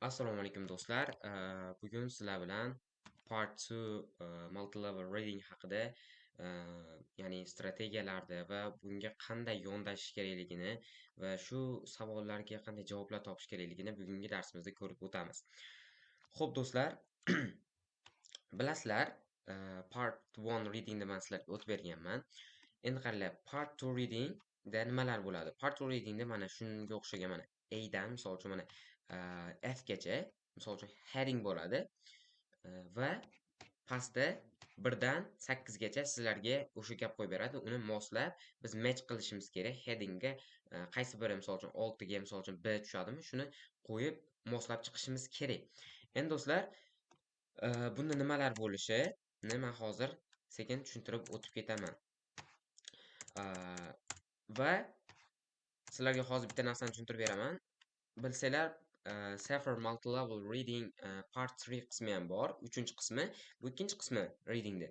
Assalomu alaykum, do'stlar. Bugun sizlar bilan Part 2 multi-level reading haqida, ya'ni strategiyalarni va bunga qanday yondashish kerakligini va shu savollarga qanday javoblar topish kerakligini bugungi darsimizda ko'rib o'tamiz. Xo'p, do'stlar, bilasizlar, Part 1 readingni men sizlarga o'tib berganman. Endi qaranglar, Part 2 readingda nimalar bo'ladi? Part 2 readingda mana shunga o'xshagan, mana A dan, misol uchun, mana F gacha, misol uchun, heading bo'ladi va pastda 1 dan 8 gacha sizlarga o'sha gap qo'yib beradi. Uni moslab biz match qilishimiz kerak headingga, qaysi biri, misol uchun, 6 ga, misol uchun, B tushadimi, shuni qo'yib moslab chiqishimiz kerak. Endi, do'stlar, bunda nimalar bo'lishini man hozir sekin tushuntirib o'tib ketaman. Va sizlarga hozir bitta narsani tushuntirib beraman. Bilsanglar, CEFR Multi-Level Reading Part 3 qismi ham bor. Uchinchi qismi, bu ikkinchi qismi readingda.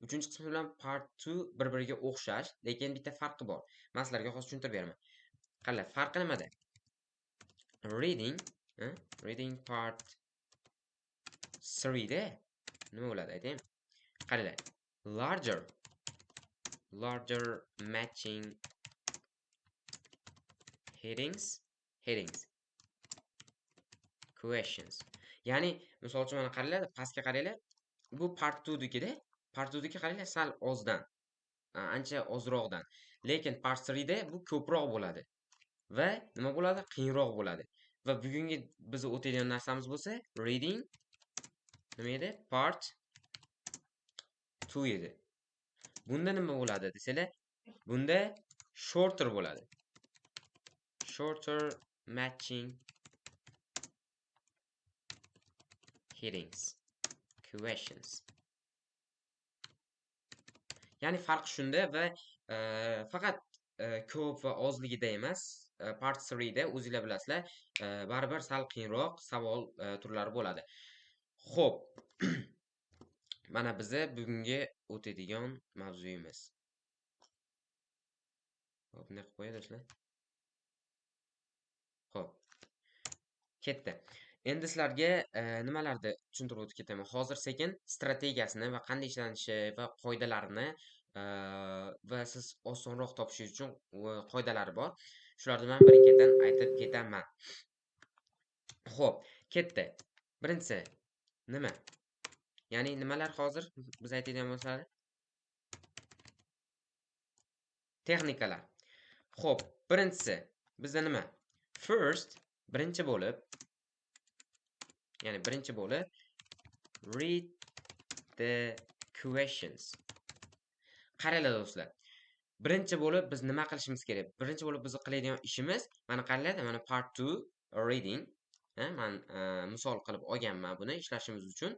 Uchinchi qismi bilan Part 2 bir-biriga o'xshash, lekin bitta farqi bor. Men sizlarga hozir tushuntirib beraman. Qaranglar, farqi nimada? Reading Part 3 da nima bo'ladi, aytaymi? Qaranglar, larger matching headings questions. Ya'ni, misol uchun, mana qaranglar, pastga qaranglar. Bu Part 2 dikida, Part 2 diki, qaranglar, sal ozdan, ancha ozroqdan. Lekin Part 3 da bu ko'proq bo'ladi. Va nima bo'ladi? Qiyinroq bo'ladi. Va bugungi biz o'tadigan narsamiz bo'lsa, reading nima edi? Part 2 edi. Bunda nima bo'ladi desanglar, bunda shorter bo'ladi. Shorter matching headings questions. Ya'ni farq shunda va faqat ko'p va ozligida emas, Part 3 da o'zinglar bilasizlar, baribir sal qiyinroq savol turlari bo'ladi. Xo'p. Mana biza bugungi o'tadigan mavzuyimiz. Xo'p, bunday qilib qo'yay, do'stlar. Xo'p. Ketdi. Endi sizlarga nimalarni tushuntirib o'tib ketaman. Hozir sekin strategiyasini va qanday ishlanishi va qoidalarini va siz osonroq topishingiz uchun qoidalari bor. Shularni men birin-ketin aytib ketaman. Xo'p, ketdi. Birinchisi nima? Ya'ni nimalar hozir biz aytadigan bo'lsak? Texnikalar. Xo'p, birinchisi bizda nima? First, birinchi bo'lib, ya'ni birinchi bo'lib read the questions. Qaranglar, do'stlar. Birinchi bo'lib biz nima qilishimiz kerak? Birinchi bo'lib biz qiladigan ishimiz, mana qaranglar, mana Part 2 reading, ha, man misol qilib olganman buni ishlashimiz uchun.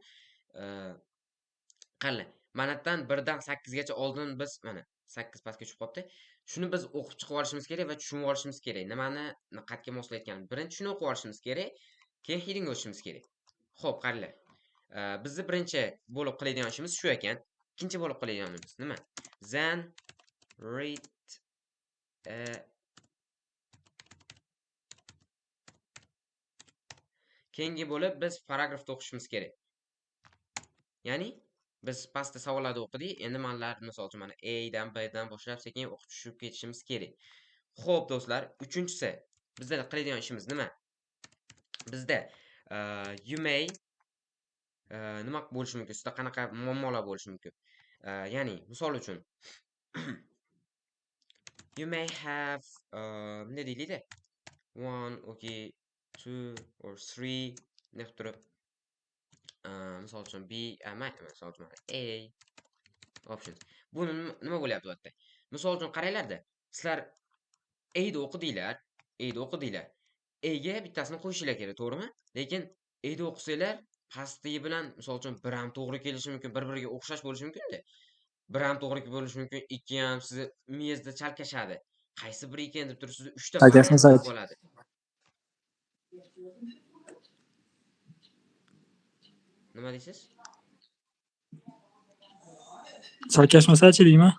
Qaranglar, mana yerdan 1 dan 8 gacha oldin biz, mana 8 pastga tushib qolibdi. Shuni biz o'qib chiqib olishimiz kerak va tushunib olishimiz kerak. Nimani qayerga moslayotganini. Birinchi shuni o'qib olishimiz kerak, keyin headingga o'tishimiz kerak. Xo'p, qaranglar. Bizni birinchi bo'lib qiladigan ishimiz shu ekan. Ikkinchi bo'lib qiladiganimiz nima? Then read a Keyingi bo'lib biz paragrafda o'qishimiz kerak. Ya'ni biz pastda savollarni o'qidik. Endi manalar, misol uchun, mana A dan, B dan boshlab sekin o'qib tushib ketishimiz kerak. Xo'p, do'stlar, uchinchisi bizda qiladigan ishimiz nima? Bizda you may nima bo'lishi mumkin? Sizda qanaqa muammolar bo'lishi mumkin? Ya'ni, misol uchun, you may have nima deylik-da? One, okay, two or three deb turib, misol uchun, B, mayli, misol uchun, A options. Bu nima bo'lyapti bu yerda? Misol uchun, qaranglarda, sizlar A ni o'qidinglar, A ni o'qidinglar. A ga bittasini qo'yishinglar kerak, to'g'rimi? Lekin A ni o'qisanglar, pastdagi bilan, misol uchun, bir ham to'g'ri kelishi mumkin, bir-biriga o'xshash bo'lishi mumkin-da. Bir ham to'g'ri bo'lishi mumkin, ikki ham sizni miyangizda chalkashadi. Qaysi biri ekan deb turib, sizda 3 ta variant Chalkashmasa. bo'lib qoladi. Nima deysiz? Chalkashmasachi deyman.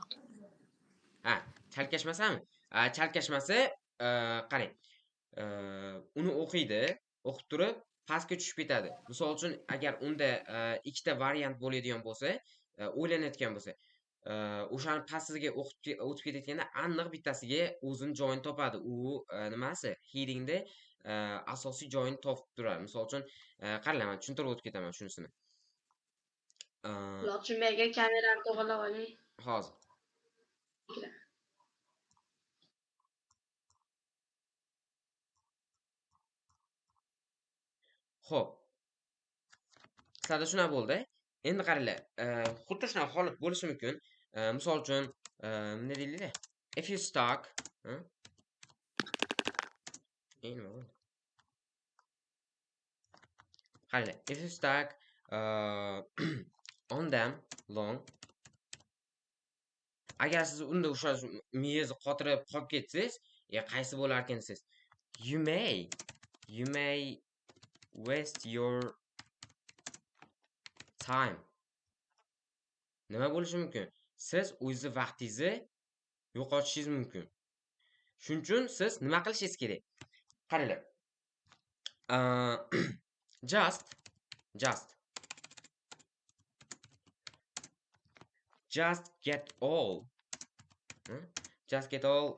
Ha, chalkashmasami? Chalkashmasa, qarang. Uni o'qiydi, o'qib turib, Pastga tushib ketadi. Misol uchun, agar unda ikkita variant bo'ladigan bo'lsa, o'ylanayotgan bo'lsa, o'shani pastiga o'tib ketayotganda aniq bittasiga o'zini joyini topadi. U nimasi? Headingda asosiy joyini topib turadi. Misol uchun, qaranglar, men tushuntirib o'tib ketaman shunisini. Lochinbek aka, kamerani to'g'rilab oling. Hozir. Xo'p. Sizlarda shunaqa bo'ldi. Endi qaranglar, xuddi shunaqa holat bo'lishi mumkin. Misol uchun, nima deylik? If you stuck, nima bo'ldi? Qaranglar, if you stuck on them long, agar siz unda o'sha miyangizni qotirib qolib ketsangiz, qaysi bo'lar ekan siz? You may waste your time. Nima bo'lishi mumkin? Siz o'zingizni vaqtingizni yo'qotishingiz mumkin. Shuning uchun siz nima qilishingiz kerak? Qaranglar. Just get all. Just get all,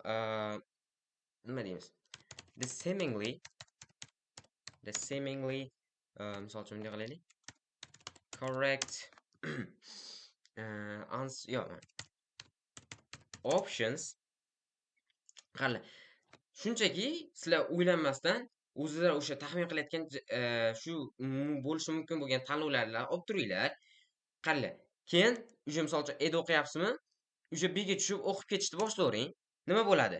nima deymiz? The seemingly, misol uchun bunday qilaylik. Correct answer, yo'q. Options. Qaranglar. Shunchaki sizlar o'ylanmasdan o'zingizlar o'sha taxmin qilayotgan shu bo'lishi mumkin bo'lgan tanlovlarni olib turinglar. Qaranglar. Keyin o'sha misol uchun A da o'qiyapsizmi? O'sha B ga tushib o'qib ketishni boshlayvering. Nima bo'ladi?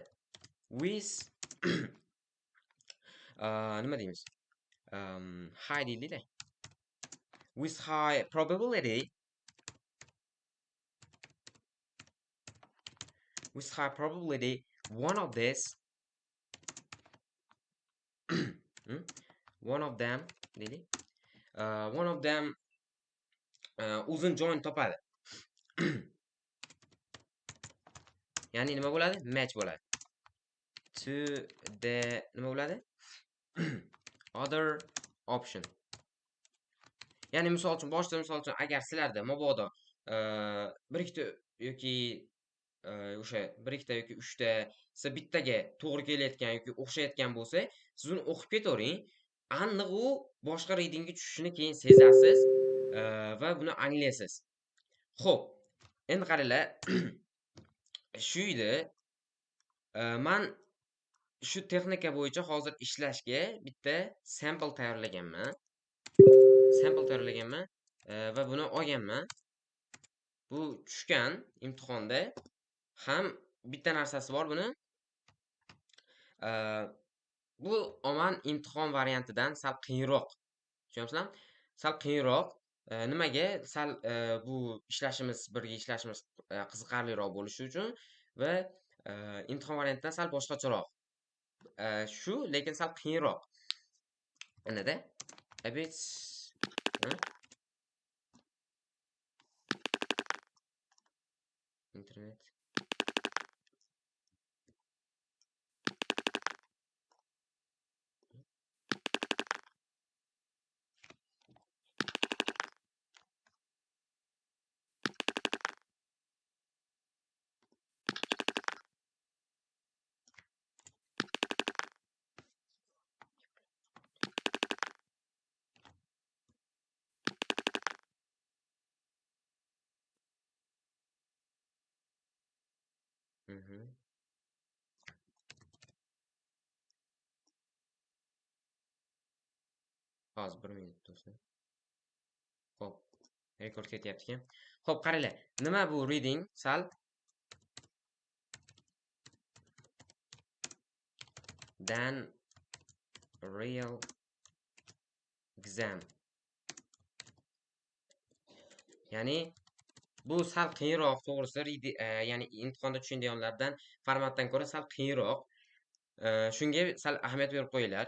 With nima deymiz? High deylik-da. With high probability, with high probability one of this one of them deylik. One of them o'zini joyini topadi. Ya'ni nima bo'ladi? Match bo'ladi. To the nima bo'ladi? Other option. Ya'ni misol uchun boshida misol uchun agar sizlarda mabodo bir ikkita yoki o'sha bir ikkita yoki uchta siz bittaga to'g'ri kelayotgan yoki o'xshayotgan bo'lsa, siz uni o'qib ketavering. Aniq u boshqa readingga tushishini keyin sezasiz va buni anglaysiz. Xo'p, endi qaranglar. Shu edi. Men shu texnika bo'yicha hozir ishlashga bitta sample tayyorlaganman. Sample tayyorlaganman va buni olganman. Bu tushgan imtihonda ham bitta narsasi bor buni. Bu omon imtihon variantidan sal qiyinroq. Tushunyapsizlarmi? Sal qiyinroq. Nimaga? Sal bu ishlashimiz, birga ishlashimiz qiziqarliroq bo'lishi uchun va imtihon variantidan sal boshqacharoq. Shu, lekin sal qiyinroq. Anada a bit, internet. Hozir 1 minut do'stlar. Xo'p, rekord ketyapti ekan. Xo'p, qaranglar. Nima bu reading? Sal than real exam. Ya'ni bu sal qiyinroq, to'g'risi, ya'ni imtihonda tushunadiganlardan formatdan ko'ra sal qiyinroq. Shunga sal ahamiyat berib qo'yinglar.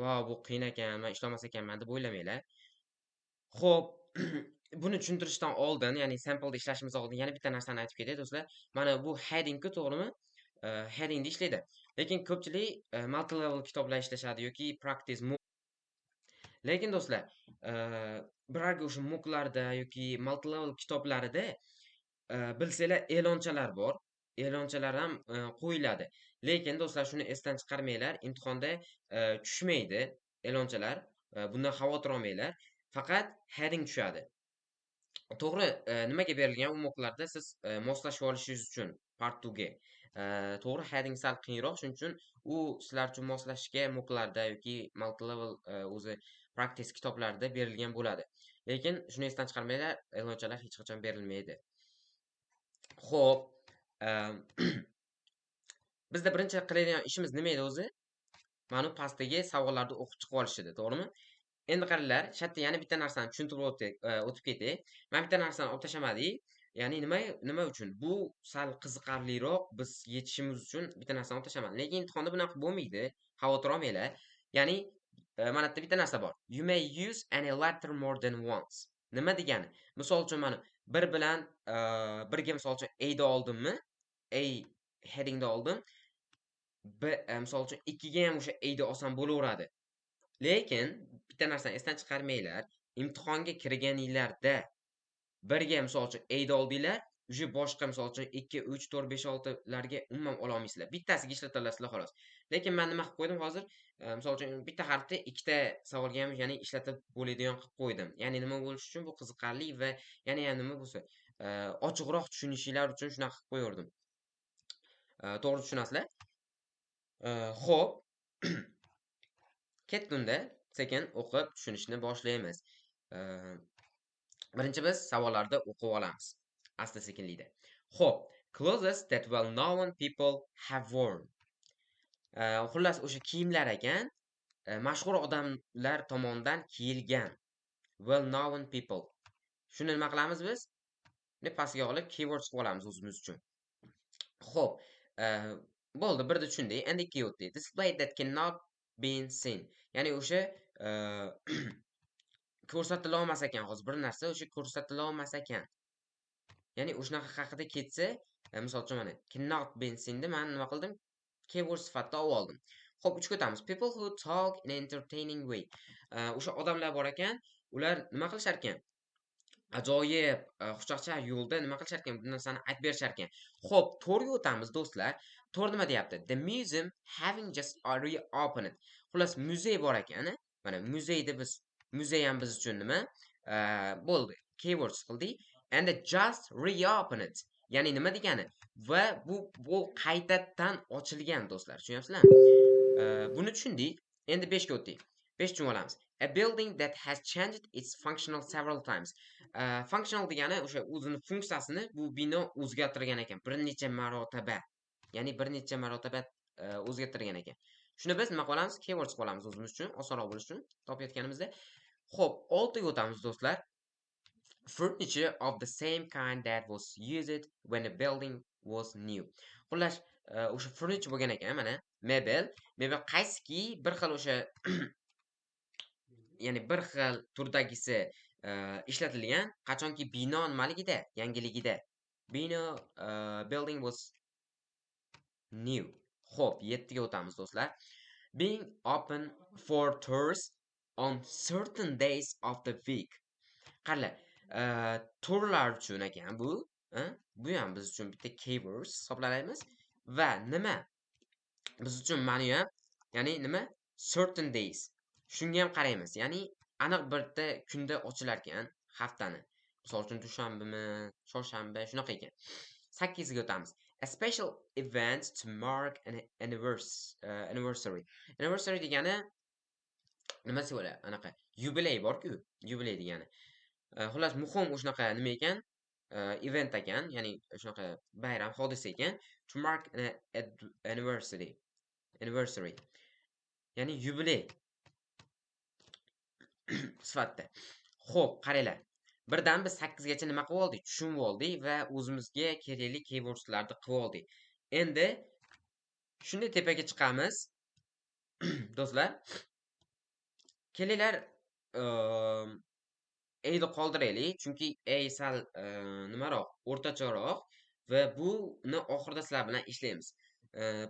Vau, bu qiyin ekan, men ishlamas ekanman deb o'ylamanglar. Xo'p, buni tushuntirishdan oldin, ya'ni sampleda ishlashimiz oldin yana bitta narsani aytib ketay do'stlar. Mana bu heading-ku, to'g'rimi? Headingda ishlaydi. Lekin ko'pchilik multi-level kitoblar ishlashadi yoki practice Lekin do'stlar, birorga o'sha MOQlarda yoki multi-level kitoblarida bilsanglar, e'lonchalar bor. E'lonchalar ham qo'yiladi. Lekin do'stlar, shuni esdan chiqarmanglar, imtihonda tushmaydi e'lonchalar. Bundan xavotir olmanglar. Faqat heading tushadi. To'g'ri, nimaga berilgan u MOQlarda siz moslashib olishingiz uchun part 2 ga. To'g'ri, heading sal qiyinroq, shuning uchun u sizlar uchun moslashishga MOQlarda yoki multi-level o'zi practice kitoblarida berilgan bo'ladi. Lekin shuni esdan chiqarmanglar, e'lonchalar hech qachon berilmaydi. Xo'p, bizda birinchi qiladigan ishimiz nima edi o'zi? Mana bu pastdagi savollarni o'qib chiqib olish edi, to'g'rimi? Endi qaranglar, shu yerda yana bitta narsani tushuntirib o'tib ketay. Men bitta narsani olib tashlamadik. Ya'ni nima uchun? Bu sal qiziqarliroq, biz yetishimiz uchun bitta narsani olib tashlamadim. Lekin imtihonda bunaqa bo'lmaydi. Xavotir olmanglar. Ya'ni mana bu yerda bitta narsa bor. You may use any letter more than once. Nima degani? Misol uchun mana bir bilan birga, misol uchun, A da oldimmi? A headingda oldim. B misol uchun ikkiga ham o'sha A da olsam bo'laveradi. Lekin bitta narsani esdan chiqarmanglar. Imtihonga kirganinglarda birga, misol uchun, A da oldinglar, уже boshqa, misol uchun, 2, 3, 4, 5, 6 larga umuman ola olmaysizlar. Bittasiga ishlata olasizlar, xolos. Lekin men nima qilib qo'ydim hozir? Misol uchun bitta harfni ikkita savolga ham, ya'ni ishlatib bo'ladigan qilib qo'ydim. Ya'ni nima bo'lishi uchun, bu qiziqarli va yana ham nima bo'lsa, ochiqroq tushunishinglar uchun shunaqa qilib qo'yardim. To'g'ri tushunasizlar? Xo'p. Ketdi unda, sekin o'qib tushunishni boshlaymiz. Birinchi biz savollarni o'qib olamiz. Asta sekinlikda. Xo'p, clothes that well-known people have worn. Xullas, o'sha kiyimlar ekan, mashhur odamlar tomonidan kiyilgan. Well-known people. Shuni nima qilamiz biz? Buni pastga olib keywords qilib olamiz o'zimiz uchun. Xo'p, bo'ldi, birda tushundik. Endi ikkiga o'tdik. Display that cannot be seen. Ya'ni o'sha ko'rsatila olmas ekan, hozir bir narsa o'sha ko'rsatila olmas ekan. Ya'ni o'shanaqa haqida ketsa, misol uchun mana cannot be seen ni men nima qildim? Keyword sifatida olib oldim. Xo'p, uchga o'tamiz. People who talk in an entertaining way. O'sha odamlar bor ekan, ular nima qilishar ekan? Ajoyib, xushchaqchaq yo'lda nima qilishar ekan? Bu narsani aytib berishar ekan. Xo'p, to'rtga o'tamiz do'stlar. To'rt nima deyapti? The museum having just reopened. Xullas, muzey bor ekan, mana muzeyda biz, muzey ham biz uchun nima? Bo'ldi. Keywords qildik. And just reopened. Ya'ni nima degani? Va bu qaytadan ochilgan do'stlar. Tushunyapsizlarmi? Buni tushundik. Endi 5 ga o'tdik. 5 tushunib olamiz. A building that has changed its functional several times. Functional degani o'sha o'zini funksiyasini bu bino o'zgartirgan ekan bir necha marotaba. Ya'ni bir necha marotaba o'zgartirgan ekan. Shuni biz nima qilamiz? Keywords qilamiz o'zimiz uchun, osonroq bo'lishi uchun topayotganimizda. Xo'p, 6 ga o'tamiz do'stlar. Furniture of the same kind that was used when the building was new. Xullas, o'sha furniture bo'lgan ekan, mana mebel, mebel qaysiki bir xil o'sha ya'ni bir xil turdagisi ishlatilgan, qachonki bino nimaligida, yangiligida. Bino building was new. Xo'p, 7 ga o'tamiz do'stlar. Being open for tours on certain days of the week. Qaranglar, turlar uchun ekan bu, bu ham biz uchun bitta keywords hisoblanamiz va nima? Biz uchun ma'ni ham, ya'ni nima? Certain days. Shunga ham qaraymiz. Ya'ni aniq birta kunda ochilar ekan haftani. Misol uchun dushanbami, chorshanba shunaqa ekan. 8 ga o'tamiz. A special event to mark an anniversary. Anniversary degani nimasi bo'ladi? Anaqa yubiley bor-ku, yubiley degani. Xullas, muhim o'shanaqa nima ekan? Event ekan, ya'ni shunaqa bayram, hodisa ekan. To mark an anniversary. Anniversary. Ya'ni yubiley sifatida. Xo'p, qaranglar. Birdan biz 8 gacha nima qilib oldik? Tushunib oldik va o'zimizga kerakli keywordslarni qilib oldik. Endi shunday tepaga chiqamiz. Do'stlar, kelinglar, A ni qoldiraylik, chunki A sal nimaroq, o'rtacharoq va buni oxirida sizlar bilan ishlaymiz.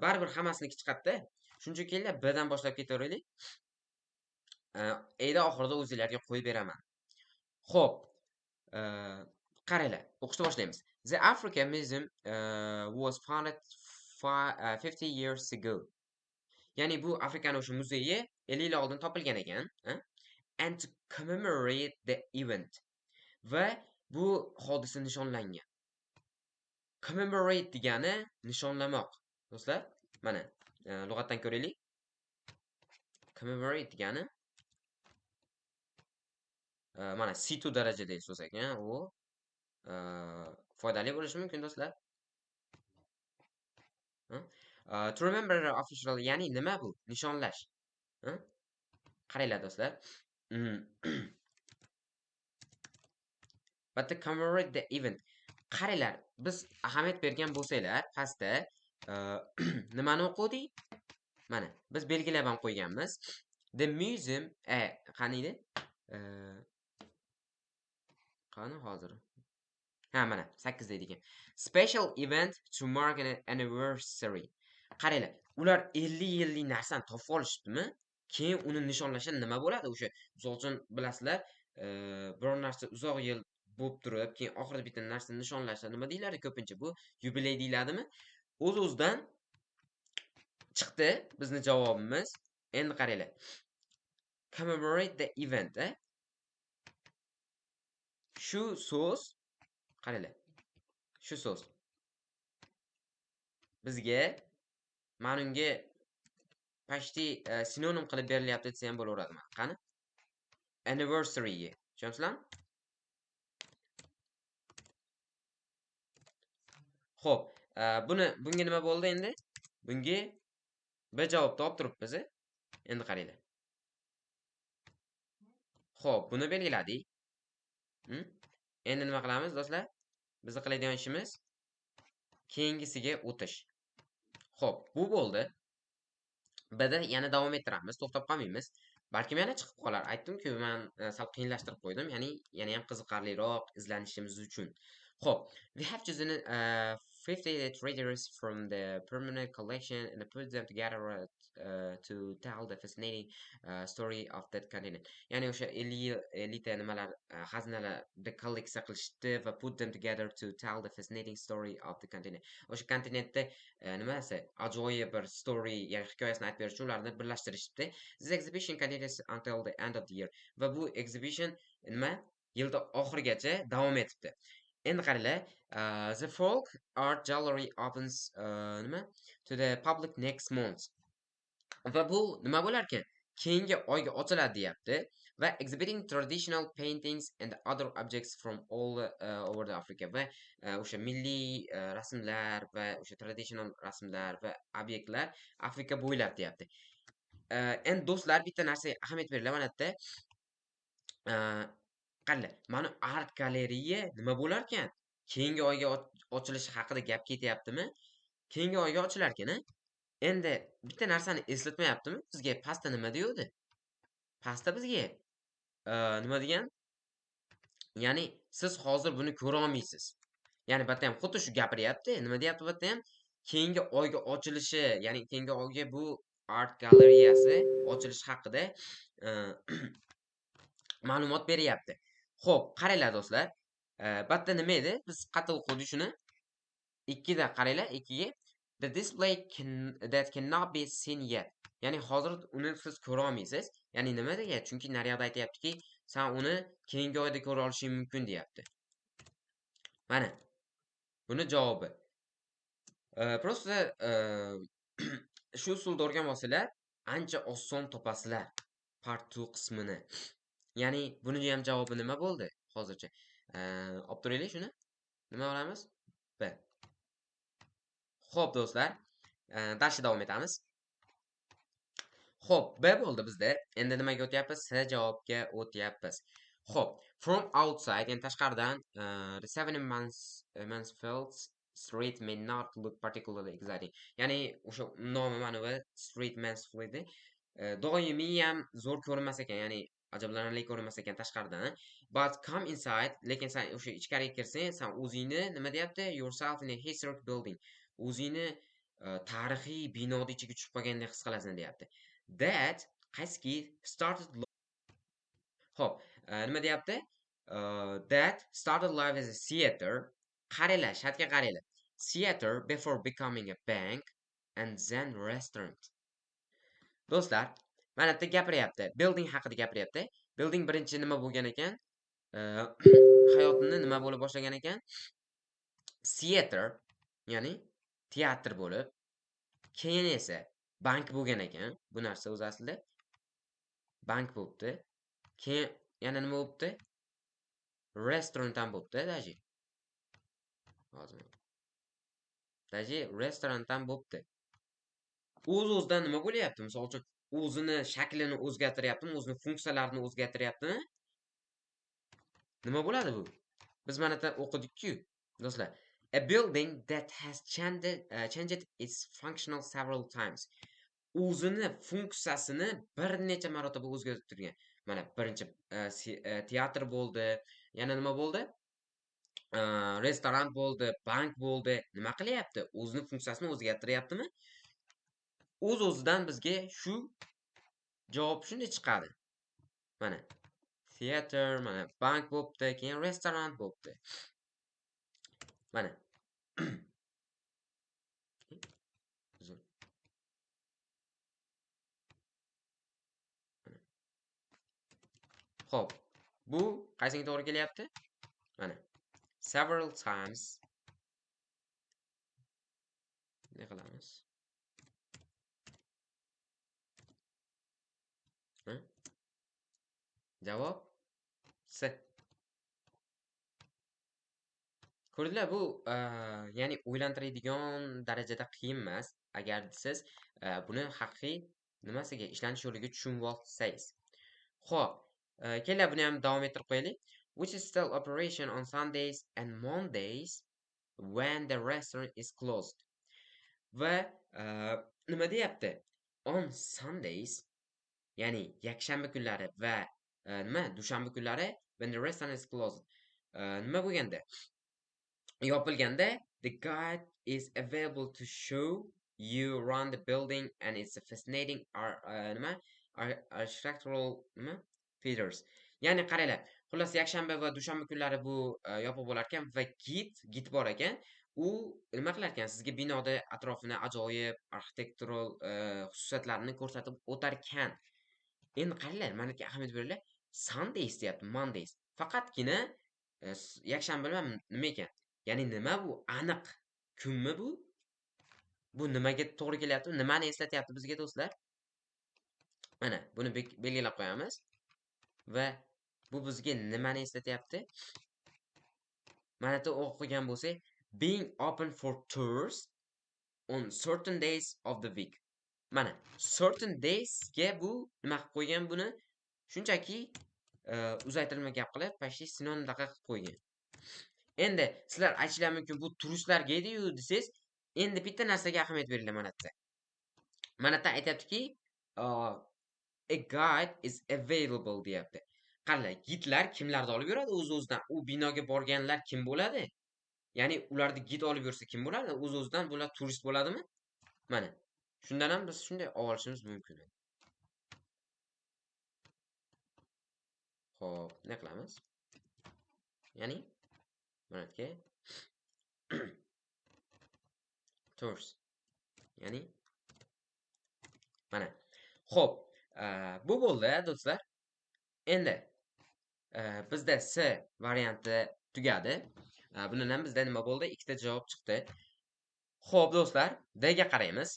Baribir hammasiniki chiqadi-da. Shuning uchun kelinglar, B dan boshlab ketaveraylik. Endi oxirida o'zinglarga qo'yib beraman. Xo'p, qaranglar, o'qishni boshlaymiz. The Africa Museum was founded 50 years ago. Ya'ni bu Afrikani o'sha muzeyi 50 yil oldin topilgan ekan, and to commemorate the event. Va bu hodisa nishonlangan. Commemorate degani nishonlamoq. Do'stlar, mana lug'atdan ko'raylik. Commemorate degani mana C2 darajadagi so'z ekan, u foydali bo'lishi mumkin, do'stlar. To remember official, ya'ni nima bu? Nishonlash. Qaranglar, do'stlar. But to commemorate the event. Qaranglar, biz ahamiyat bergan bo'lsanglar, pastda nimani o'qidik? Mana, biz belgilab ham qo'yganmiz. The museum, qani edi? Qani hozir? Ha, mana 8 deydi ekan. Special event to mark an anniversary. Qaranglar, ular 50 yillik narsani topib olishibdimi? Keyin uni nishonlashsa nima bo'ladi? O'sha, misol uchun, bilasizlar, biror narsa uzoq yil bo'lib turib, keyin oxirida bitta narsani nishonlashsa nima deyiladi ko'pincha? Bu yubiley deyiladimi? O'z-o'zidan chiqdi bizni javobimiz. Endi qaranglar. Commemorate the event, Shu so'z, qaranglar. Shu so'z bizga mana unga почти sinonim qilib berilyapti desa ham bo'laveradi mana. Qani? Anniversary. Tushunyapsizlarmi? Xo'p, bunga nima bo'ldi endi? Bunga bir javob topib turibmiz. Endi qaranglar. Xo'p, buni belgiladik. Endi nima qilamiz, do'stlar? Biz qiladigan ishimiz keyingisiga o'tish. Xo'p, bu bo'ldi. Bda yana davom ettiramiz, to'xtab qolmaymiz. Balkim yana chiqib qolar. Aytdim-ku, men sal qiyinlashtirib qo'ydim, ya'ni yana ham qiziqarliroq izlanishimiz uchun. Xo'p, we have chosen 50 treasures from the permanent collection and put them together to tell the fascinating story of that continent. Ya'ni o'sha 50 ta nimalar, xazinalarni kolleksiya qilishdi va put them together to tell the fascinating story of the continent. O'sha kontinentda nimasi ajoyib bir story, ya'ni hikoyasini aytib berish uchun ularni birlashtirishdi. This exhibition continues until the end of the year. Va bu exhibition nima? Yilda oxirigacha davom etibdi. Endi qaranglar, the Folk Art Gallery opens nima to the public next month. Va bu nima bo'lar ekan? Keyingi oyga ochiladi deyapti va exhibiting traditional paintings and other objects from all over the Africa va o'sha milliy rasmlar va o'sha traditional rasmlar va obyektlar Afrika bo'ylab deyapti. Endi do'stlar, bitta narsaga ahamiyat beringlar mana bu yerda. Qaranglar, mana art galereya nima bo'lar ekan? Keyingi oyga ochilishi haqida gap ketyaptimi? Keyingi oyga ochilar ekan, a? Endi bitta narsani eslatmayaptimi? Bizga pastda nima deyuvdi? Pastda bizga nima degan? Ya'ni siz hozir buni ko'ra olmaysiz. Ya'ni bu yerda ham xuddi shu gapiryapti. Nima deyapti bu yerda ham? Keyingi oyga ochilishi, ya'ni keyingi oyga bu art galereyasi ochilishi haqida ma'lumot beryapti. Xo'p, qaranglar do'stlar. Bu yerda nima edi? Biz qattiq o'qidik shuni. 2 da qaranglar, 2ga the display that cannot be seen yet. Ya'ni hozir uni siz ko'ra olmaysiz. Ya'ni nima degan? Chunki naryoqda aytyaptiki, sen uni keyingi oyda ko'ra olishing mumkin deyapti. Mana buni javobi. Просто shu usulda o'rganib olsanglar, ancha oson topasizlar part 2 qismini. Ya'ni buni ham javobi nima bo'ldi hozircha? Olib turaylik shuni. Nima olamiz? B. Xo'p do'stlar, darsga davom etamiz. Xo'p, B bo'ldi bizda. Endi nimaga o'tyapmiz? C javobga o'tyapmiz. Xo'p, from outside, ya'ni tashqaridan, the 7 Mansfield Street may not look particularly exciting. Ya'ni o'sha nomi mana bu Street Mansfield doimiy ham zo'r ko'rinmas ekan, ya'ni ajablanarli ko'rinmas ekan tashqaridan. But come inside, lekin sen o'sha ichkariga kirsang, sen o'zingni nima deyapti? Yourself in a historic building. O'zingni tarixiy binoni ichiga tushib qolgandek his qilasan deyapti. That qaysiki started Xo'p, nima deyapti? That started life as a theater. Qaranglar, shartga qaranglar. Theater before becoming a bank and then restaurant. Do'stlar, mana bu yerda gapiryapti. Building haqida gapiryapti. Building birinchi nima bo'lgan ekan? Hayotini nima bo'lib boshlagan ekan? Theater, ya'ni teatr bo'lib, keyin esa bank bo'lgan ekan. Bu narsa o'zi aslida bank bo'libdi. Keyin yana nima bo'libdi? Restaurant ham bo'libdi, daji. Hozir. Daji restaurant ham bo'libdi. O'z-o'zidan nima bo'lyapti? Misol uchun, o'zini shaklini o'zgartiryaptimi, o'zini funksiyalarini o'zgartiryaptimi? Nima bo'ladi bu? Biz mana bu yerda o'qidik-ku, do'stlar. A building that has changed its functional several times. O'zini funksiyasini bir necha marotaba o'zgartirib turgan. Mana birinchi teatr bo'ldi, yana nima bo'ldi? Restoran bo'ldi, bank bo'ldi. Nima qilyapti? O'zini funksiyasini o'zgartiryaptimi? O'z-o'zidan bizga shu javob shunday chiqadi. Mana theater, mana bank bo'pti, keyin restoran bo'pti. Mana. Uzr. Xo'p, bu qaysiga to'g'ri kelyapti? Mana. Several times. Ne qilamiz? Ha? Javob C. Ko'rdinglar, bu, ya'ni o'ylantiradigan darajada qiyin emas, agar siz buni haqiqiy nimasiga ishlanish yo'liga tushunib olsangiz. Xo'p, kelinglar buni ham davom ettirib qo'yaylik. Which is still operation on Sundays and Mondays when the restaurant is closed. Va nima deyapti? On Sundays, ya'ni yakshanba kunlari va nima dushanba kunlari when the restaurant is closed. Nima bo'lganda? Yopilganda the guide is available to show you around the building and it's a fascinating nima architectural nima features. Ya'ni qaranglar, xullas yakshanba va dushanba kunlari bu yopiq bo'lar ekan va gid bor ekan. U nima qilar ekan? Sizga binoda atrofini ajoyib arxitektural xususiyatlarini ko'rsatib o'tar ekan. Endi qaranglar, mana bu yerga ahamiyat beringlar. Sundays deyapti, Mondays. Faqatgina yakshanba bilan nima ekan? Ya'ni nima bu? Aniq kunmi bu? Bu nimaga to'g'ri kelyapti? Nimani eslatyapti bizga do'stlar? Mana buni belgilab qo'yamiz. Va bu bizga nimani eslatyapti? Mana bu yerda o'qigan bo'lsak, being open for tours on certain days of the week. Mana certain days ga bu nima qilib qo'ygan buni? Shunchaki uzaytirilma gap qilib, почти sinonimdaqa qilib qo'ygan. Endi sizlar aytishingiz mumkin, bu turistlarga edi-yu desangiz, endi bitta narsaga ahamiyat beringlar mana bu yerda. Mana bu yerda aytyaptiki, a guide is available deyapti. Qaranglar, gidlar kimlarni olib yuradi o'z-o'zidan? U binoga borganlar kim bo'ladi? Ya'ni ularni gid olib yursa kim bo'ladi? O'z-o'zidan bular turist bo'ladimi? Mana shundan ham biz shunday olishimiz mumkin. Xo'p, nima qilamiz? Ya'ni mana bu yerga tours. Ya'ni mana. Xo'p, bu bo'ldi do'stlar. Endi bizda C varianti tugadi. Bundan ham bizda nima bo'ldi? Ikkita javob chiqdi. Xo'p do'stlar, D ga qaraymiz.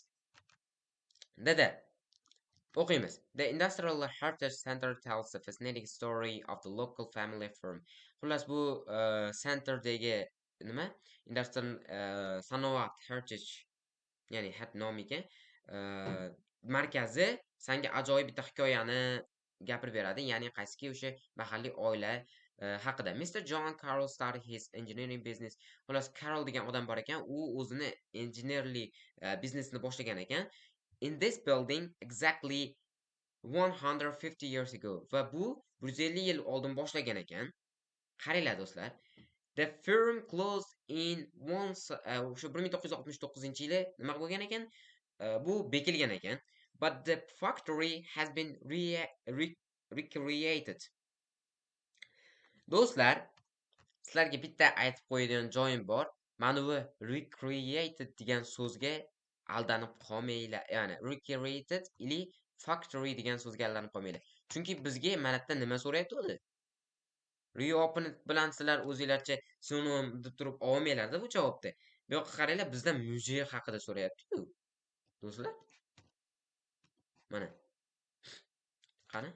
D da o'qiymiz. The Industrial Heritage Center tells the fascinating story of the local family firm. Xullas bu centerdagi nima? Industrial sanoat heritage, ya'ni hat nomi ekan. Markazi senga ajoyib bitta hikoyani gapirib beradi, ya'ni qaysiki o'sha mahalliy oila haqida. Mr. John Carroll started his engineering business. Xullas Carroll degan odam bor ekan, u o'zini injenerlik biznesini boshlagan ekan. In this building exactly 150 years ago. Va bu 150 yil oldin boshlagan ekan. Qaranglar do'stlar. The firm closed in one o'sha 1969-yili nima bo'lgan ekan? Bu bekilgan ekan. But the factory has been recreated. Do'stlar, sizlarga bitta aytib qo'yadigan joyim bor. Mana bu recreated degan so'zga aldanib qolmanglar. Ya'ni recreated ili factory degan so'zga aldanib qolmanglar. Chunki bizga mana bu yerda nima so'rayapti o'zi? Reopen bilan sizlar o'zinglarcha sinonim deb turib olmanglar-da bu javobni. Bu yoqqa qaranglar, bizdan muzey haqida so'rayapti-ku. Do'stlar. Mana. Qani?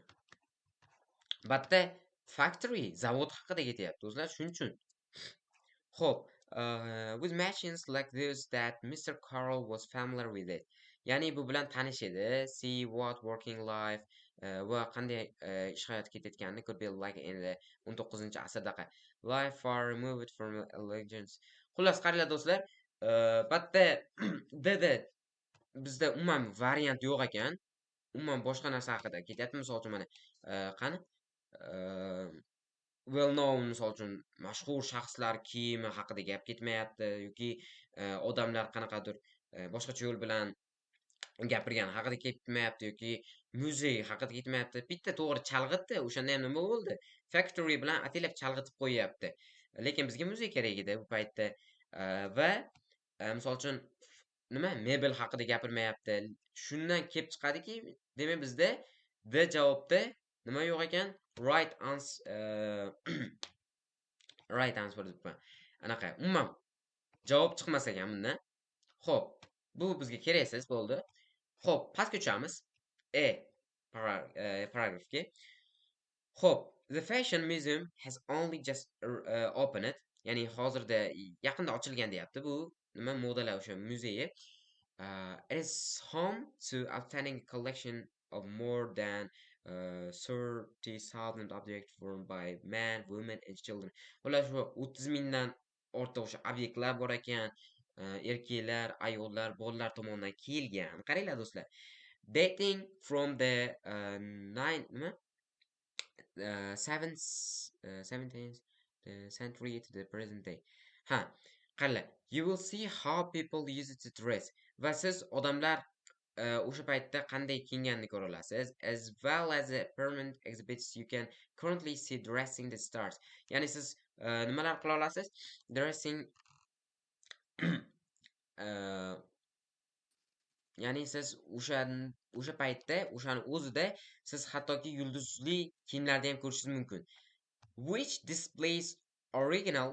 Bitta factory, zavod haqida ketyapti, do'stlar, shuning uchun. Xo'p, with machines like this that Mr. Carroll was familiar with it. Ya'ni bu bilan tanish edi. See what working life va qanday ish hayoti ketayotganini could be like in the 19-asrdaqa. Life far removed from legends. Xullas, qaranglar do'stlar, bitta DD bizda umuman variant yo'q ekan. Umuman boshqa narsa haqida ketyapti. Misol uchun mana qani? Well known, misol uchun mashhur shaxslar kiyimi haqida gap ketmayapti yoki odamlar qanaqadir boshqacha yo'l bilan gapirgani haqida ketmayapti yoki muzey haqida ketmayapti. Bitta to'g'ri chalg'itdi, o'shanda ham nima bo'ldi? Factory bilan ataylab chalg'itib qo'yyapti. Lekin bizga muzey kerak edi bu paytda. Va misol uchun nima? Mebel haqida gapirmayapti. Shundan kelib chiqadiki, demak bizda D javobda nima yo'q ekan? Right answer, right answer debman. Anaqa, umuman javob chiqmas ekan bundan. Xo'p, bu bizga keraksiz bo'ldi. Xo'p, pastga tushamiz. E paragrafga. Xo'p, the fashion museum has only just opened. Ya'ni hozirda yaqinda ochilgan deyapti bu nima modalar o'sha muzeyi. It is home to outstanding collection of more than 30,000 objects worn by men, women and children. Ular shu 30 mingdan ortiq o'sha obyektlar bor ekan. Erkaklar, ayollar, bolalar tomonidan kiyilgan. Qaranglar do'stlar. Dating from the 17th century to the present day. Ha, qaranglar. You will see how people use it to dress. Va siz odamlar o'sha paytda qanday kiyinganini ko'ra olasiz. As well as a permanent exhibits you can currently see dressing the stars. Ya'ni siz nimalar qila olasiz? Dressing ya'ni siz o'sha paytda, o'shani o'zida siz hattoki yulduzli kiyimlarni ham ko'rishingiz mumkin. Which displays original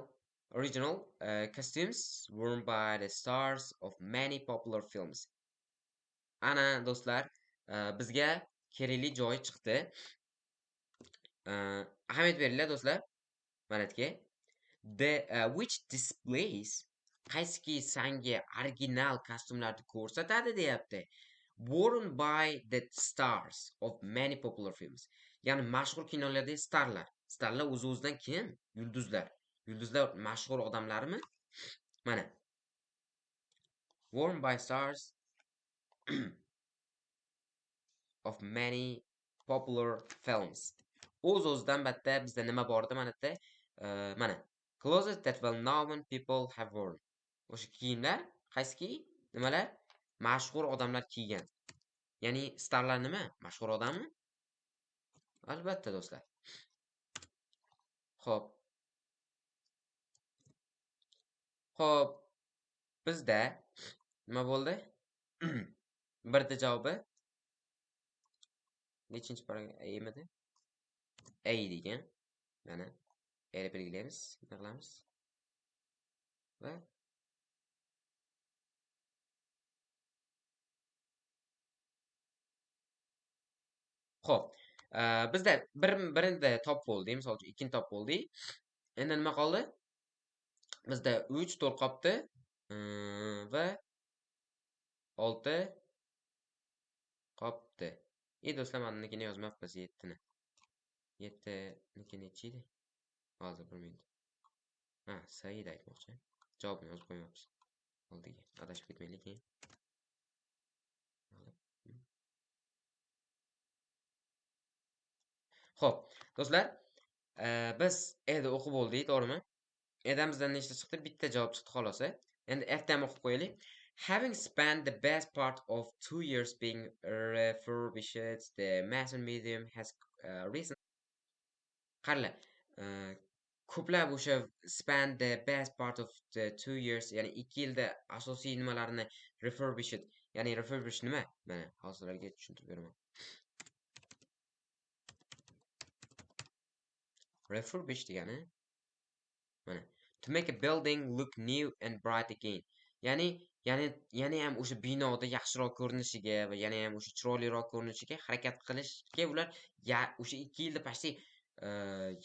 costumes worn by the stars of many popular films. Ana do'stlar, bizga kerakli joy chiqdi. Ahamiyat beringlar do'stlar. Mana bu yerga the which displays qaysiki sanga original kostyumlarni ko'rsatadi deyapti. Worn by the stars of many popular films. Ya'ni mashhur kinolardagi starlar. Starlar o'z-o'zidan kim? Yulduzlar. Yulduzlar mashhur odamlarmi? Mana. Worn by stars of many popular films. O'z-o'zidan bitta bizda nima bor edi mana bu yerda? Mana. Clothes that well known people have worn. O'sha kiyimlar qaysiki? Nimalar? Mashhur odamlar kiygan. Ya'ni starlar nima? Mashhur odammi? Albatta do'stlar. Xo'p. Xo'p, bizda nima bo'ldi? Birda javobi nechinchi paragraf emidi? A degan. Mana A deb belgilaymiz, nima qilamiz? Va xo'p, bizda birinda top bo'ldi, misol uchun ikkinchi top bo'ldi. Endi nima qoldi? Bizda 3 4 qolibdi va 6 qolibdi. Do'stlar, mana bunikini yozmabmiz, 7ni. 7niki nechi edi? Hozir bir minut. Ha, Said aytmoqchi. Javobini yozib qo'ymabmiz. Oldiga adashib ketmaylik keyin. Xo'p, do'stlar, biz endi o'qib bo'ldik, to'g'rimi? Edamizdan nechta chiqdi? Bitta javob chiqdi xolos. Endi F dan o'qib qo'yaylik. Having spent the best part of 2 years being refurbished, the Mason Museum has recently qaranglar, Ko'plab o'sha spend the best part of the 2 years, ya'ni 2 yilda asosiy nimalarni refurbished, ya'ni refurbish nima? Mana, hozir sizlarga tushuntirib beraman. Refurbish degani mana, to make a building look new and bright again. Ya'ni yana ham o'sha binoda yaxshiroq ko'rinishiga va yana ham o'sha chiroyliroq ko'rinishiga harakat qilishga ular o'sha 2 yilda почти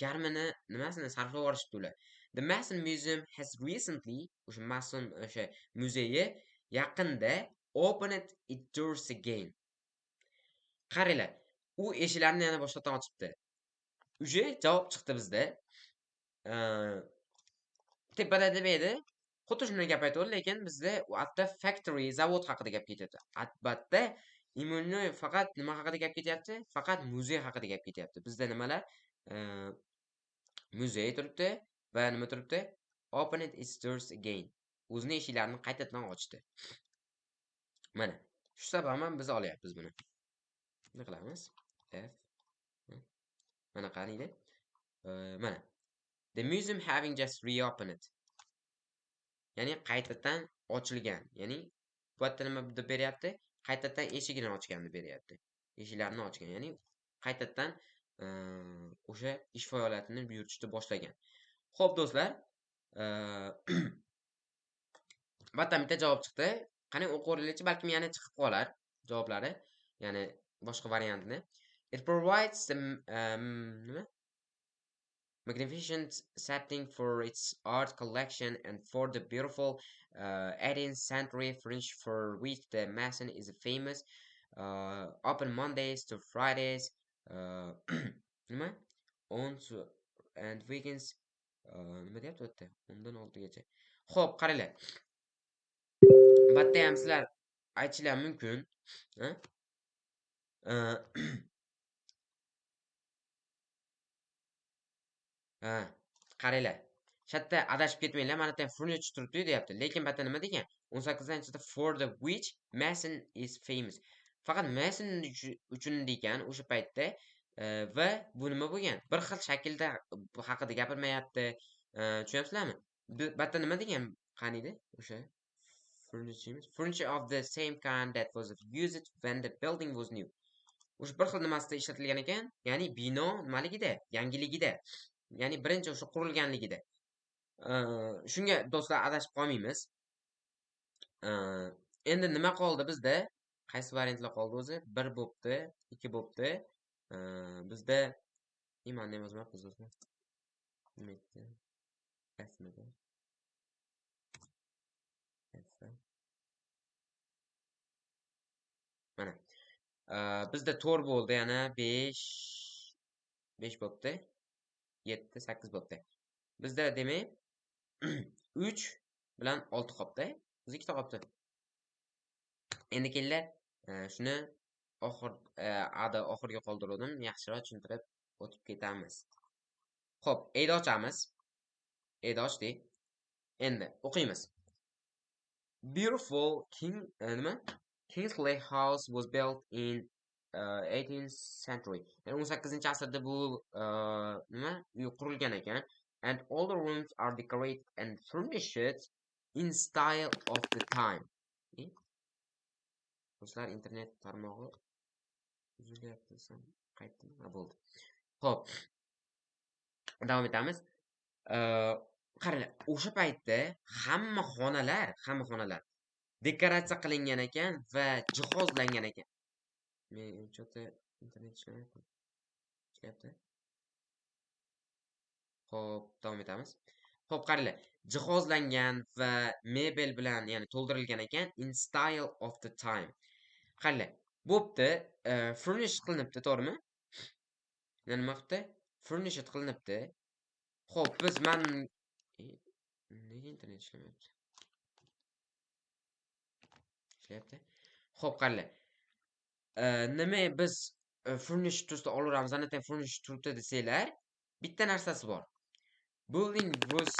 yarmini nimasini sarflab yuborishibdi ular. The Mason Museum has recently, o'sha Mason o'sha muzeyi yaqinda opened its doors again. Qaranglar, u eshiklarni yana boshqatdan ochibdi. Уже javob chiqdi bizda. Tepada nima edi? Xuddi shunday gap aytyapti, lekin bizda u yerda factory, zavod haqida gap ketyapti. Albatta, именно faqat nima haqida gap ketyapti? Faqat muzey haqida gap ketyapti. Bizda nimalar? Muzey turibdi va nima turibdi? Opened its doors again. O'zini eshiklarini qaytadan ochdi. Mana, shu sabab ham biz olyapmiz buni. Nima qilamiz? F. Mana, qaniydi? Mana. The museum having just reopened. Ya'ni qaytadan ochilgan. Ya'ni bu yerda nima deb beryapti? Qaytadan eshigini ochgan deb beryapti. Eshiklarini ochgan. Ya'ni qaytadan o'sha ish faoliyatini yuritishni boshlagan. Xo'p, do'stlar, bu yerdan bitta javob chiqdi. Qani, o'qib, balkim yana chiqib qolar javoblari. Ya'ni boshqa variantini. It provides the nima? Magnificent setting for its art collection and for the beautiful 18th century furniture for which the Mason is famous. Open Mondays to Fridays, nima? On to and weekends, nima deyapti bu yerda? 10dan 6gacha. Xo'p, qaranglar. Bu yerda ham sizlar aytishinglar mumkin. Ha? Ha, qaranglar. Shu yerda adashib ketmanglar. Mana bu yerda furniture turibdi deyapti. Lekin bu yerda nima degan? 18-da for the which Mason is famous. Faqat Mason uchun degan o'sha paytda va bu nima bo'lgan? Bir xil shaklda bu haqida gapirmayapti. Tushunyapsizlarmi? Bu yerda nima degan? Qaniydi? O'sha furniture, furniture of the same kind that was used when the building was new. O'sha bir xil nimasida ishlatilgan ekan, ya'ni bino nimaligida, yangiligida. Ya'ni birinchi o'sha qurilganligida. Shunga do'stlar, adashib qolmaymiz. Endi nima qoldi bizda? Qaysi variantlar qoldi o'zi? 1 bo'pti, 2 bo'pti. Bizda imanni ham yozmabmiz do'stlar. Nima edi? F midi? F. Mana. Bizda 4 bo'ldi, yana 5 5 bo'pti. 7, 8 bo'pti. Bizda demak 3 bilan 6 qolibdi. Biz ikkita qolibdi. Endi kelinglar, shuni oxir ada oxirga qoldirdim, yaxshiroq tushuntirib o'tib ketamiz. Xo'p, endi ochamiz. Endi ochdik. Endi o'qiymiz. Beautiful King nima? Kingsley House was built in 18th century. Ya'ni 18-asrda bu nima? Uy qurilgan ekan. And all the rooms are decorated and furnished in style of the time. Do'stlar, internet tarmog'i uzilyapti desam, qaytdimi? Ha, bo'ldi. Xo'p. Davom etamiz. Qaranglar, o'sha paytda hamma xonalar dekoratsiya qilingan ekan va jihozlangan ekan. Men что-то internet ishlamayapti. Ishlayapti. Xo'p, davom etamiz. Xo'p, qaranglar. Jihozlangan va mebel bilan, ya'ni to'ldirilgan ekan in style of the time. Qaranglar, bo'pti, furnish qilinibdi, to'g'rimi? Nima qilibdi? Furnished qilinibdi. Xo'p, biz man nega internet ishlamayapti? Ishlayapti. Xo'p, qaranglar. Nima biz furnish tursa olaveramiz, ana furnish turibdi desanglar, bitta narsasi bor. Building was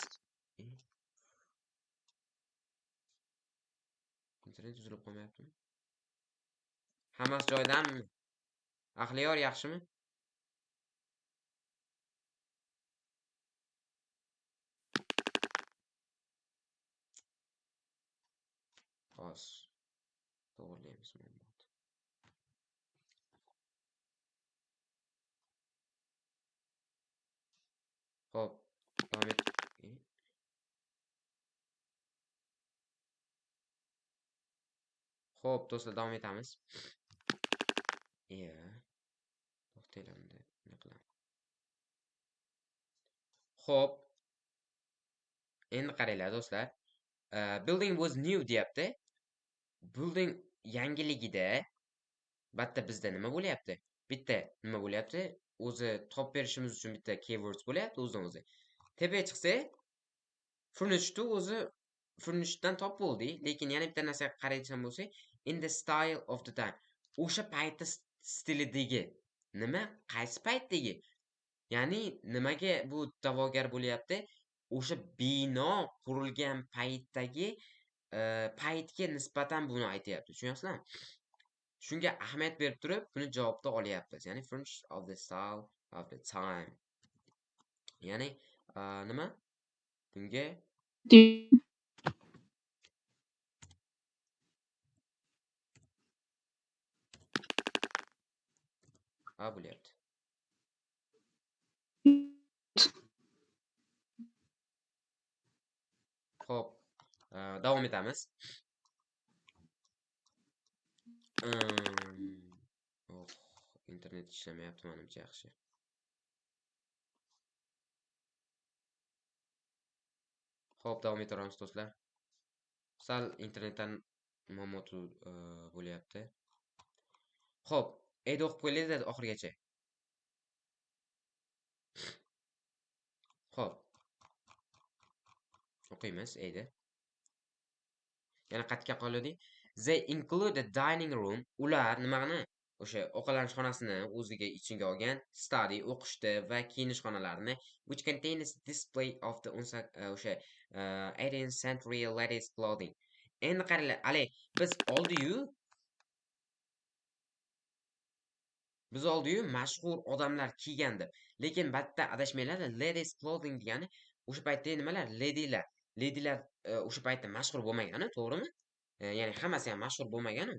internet uzilib qolmayaptimi? Hammasi joyidami? Ahliyor, yaxshimi? Hozir to'g'rilaymiz mana. Xo'p, davom et. Xo'p, do'stlar, davom etamiz. Iya. To'xtanglar, unda nima qilamiz? Xo'p. Endi qaranglar do'stlar. Building was new deyapti. Building yangiligida bitta bizda nima bo'lyapti? Bitta nima bo'lyapti? O'zi top berishimiz uchun bitta keywords bo'lyapti o'zidan o'zi. Tepaga chiqsak, furniture o'zi furnituredan top bo'ldik, lekin yana bitta narsaga qaraydigan bo'lsak, in the style of the time. O'sha paytda stilidagi nima? Qaysi paytdagi? Ya'ni nimaga bu da'vogar bo'lyapti? O'sha bino qurilgan paytdagi paytga nisbatan buni aytyapti. Tushunyapsizlarmi? Shunga ahamiyat berib turib, buni javobda olyapmiz. Ya'ni furniture of the style of the time. Ya'ni nima? Bunga A bo'lyapti. Xo'p, davom etamiz. Oh, internet ishlamayapti menimcha yaxshi. Xo'p, davom etaveramiz do'stlar. Sal internetdan muammo bo'lyapti. Xo'p, endi o'qib qo'yaylik oxirigacha. Xo'p. O'qiymiz endi. Yana qayerga qoldik? They include the dining room. Ular nimani? O'sha ovqatlanish xonasini o'ziga ichiga olgan, study, o'qishni va kiyinish xonalarini, which contains display of the o'sha 18th century ladies clothing. Endi qaranglar, ali biz oldiyu mashhur odamlar kiygan deb. Lekin bitta adashmanglar, ladies clothing degani o'sha paytda nimalar? Ledilar. Ledilar o'sha paytda mashhur bo'lmagani, to'g'rimi? Ya'ni hammasi ham mashhur bo'lmagani.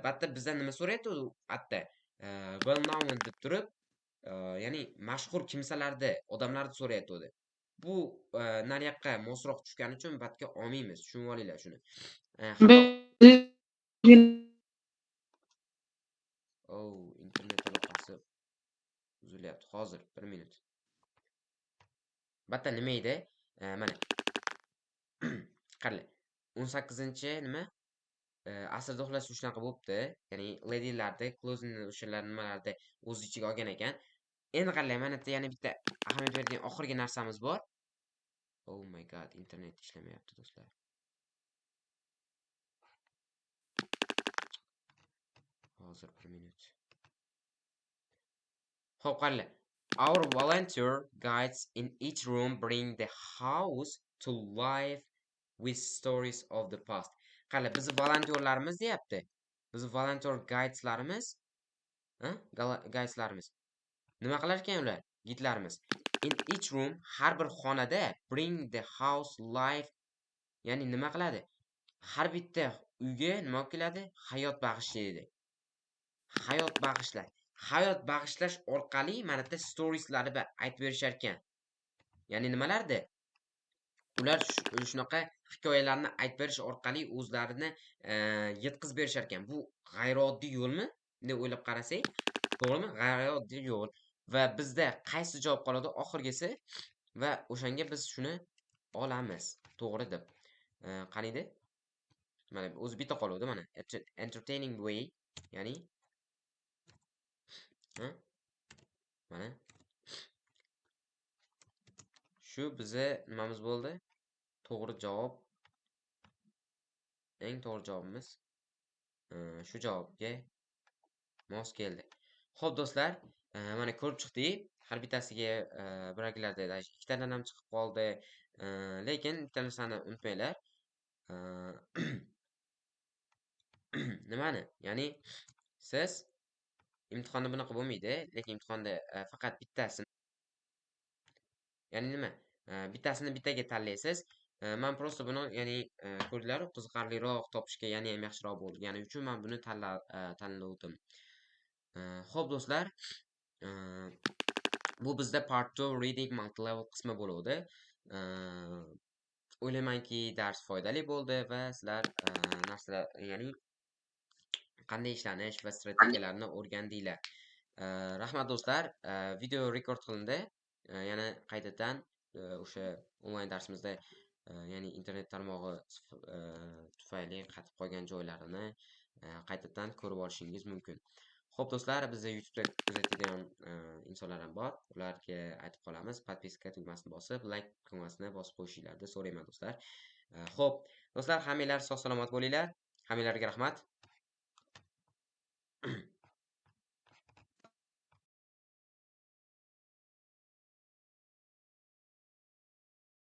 Bitta bizdan nima so'rayapti u atta? Well known deb turib, ya'ni mashhur kimsalarni, odamlarni so'rayapti u. Bu nariyoqqa mosroq tushgani uchun batga olmaymiz. Tushunib olinglar shuni. Oh, internet aloqasi uzilyapti. Hozir 1 minut. Bitta nima edi? Mana. Qaranglar. 18-nima? Asrda xullas shunaqa bo'libdi. Ya'ni ledilarda, clothingni o'shalar nimalarda o'z ichiga olgan ekan. Endi qaranglar, mana bitta yana bitta ahamiyat beradigan oxirgi narsamiz bor. Oh my god, internet ishlamayapti do'stlar. Hozir 1 minut. Xo'p, qaranglar. Our volunteer guides in each room bring the house to life with stories of the past. Qaranglar, bizni volontyorlarimiz deyapti. Bizni volontyor guideslarimiz, guideslarimiz. Nima qilar ekan ular? Gidlarimiz. In each room, har bir xonada bring the house life, ya'ni nima qiladi? Har bitta uyga nima olib keladi? Hayot bag'ishlaydi. Hayot bag'ishlash. Hayot bag'ishlash orqali mana bu storieslarni aytib berishar ekan. Ya'ni nimalardi? Ular shunaqa hikoyalarni aytib berish orqali o'zlarini yetkazib berishar ekan. Bu g'ayrioddiy yo'lmi? Deb o'ylab qarasak, to'g'rimi? G'ayrioddiy yo'l. Va bizda qaysi javob qoladi? Oxirgisi va o'shanga biz shuni olamiz. To'g'ri deb. Qaniydi? Mana o'zi bitta qoluvdi mana. Entertaining way, ya'ni mana shu biza nimamiz bo'ldi? To'g'ri javob. Eng to'g'ri javobimiz shu javobga mos keldi. Xo'p do'stlar, mana ko'rib chiqdik. Har bittasiga biraglarda ikkitadan ham chiqib qoldi. Lekin bitta narsani unutmanglar. Nimani? Ya'ni siz imtihonda bunaqa bo'lmaydi, lekin imtihonda faqat bittasini, ya'ni nima? Bittasini bittaga tanlaysiz. Man просто buni, ya'ni, ko'rdinglar, qiziqarliroq topishga yanayam yaxshiroq bo'lgani uchun man buni tanlovdim. Xo'p, do'stlar, bu bizda part 2 reading multi-level qismi bo'luvdi. O'ylaymanki, dars foydali bo'ldi va sizlar narsalar, ya'ni qanday ishlanish va strategiyalarni o'rgandinglar. Rahmat, do'stlar. Video rekord qilindi. Yana qaytadan o'sha onlayn darsimizda, ya'ni internet tarmog'i tufayli qatib qolgan joylarini qaytadan ko'rib olishingiz mumkin. Xo'p, do'stlar, bizni YouTube'da kuzatadigan insonlar ham bor. Ularga aytib qolamiz, подписка tugmasini bosib, like tugmasini bosib qo'yishinglarni so'rayman, do'stlar. Xo'p, do'stlar, hammanglar sog' salomat bo'linglar. Hammanglarga rahmat.